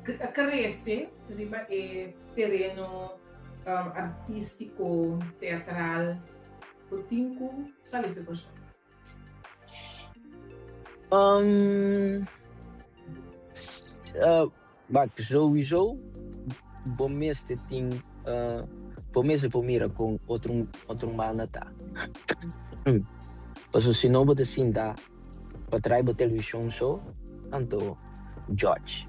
Krese riba e tereno artístiko, teatral, ku tin ku sali for di Kòrsou? Wak, sowieso bo mester tin, bo mester por mira kon otro otro banda ta. Pasobra si no bo ta sinta pa trae bo televishon so, anto judge.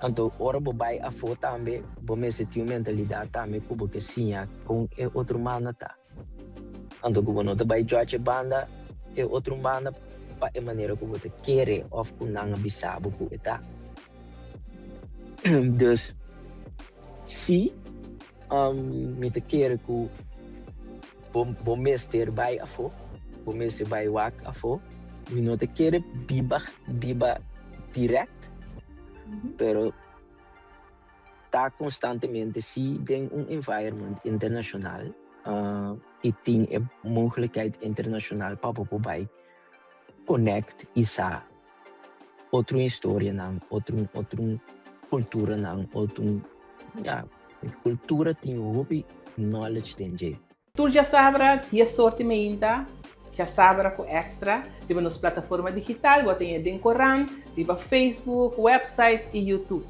Anto ora bo bai afó tambe bo mester tin un mentalidat tambe ku bo ke siña kon e otro banda ta. Anto ku bo no ta bai judge e banda, e otro banda pa e manera ku bo ta kere òf ku nan a bisa bo ku e ta. Dus si mi ta kere ku bo bo mester bai afó, bo mester bai wak afó. Mi no ta kere biba biba dirèkt, pero ta konstantemente si den un environment internashonal i tin e mogelijkheid internashonal pa bo por bai connect i sa otro historianan, otro otro kulturanan, otro, ya, kultura tin hopi knowledge den dje. Tur djasabra, 10 or di mainta, Djasabra ku Extra, riba nos plataforma digital, bo tin den korant, riba Facebook, website i YouTube.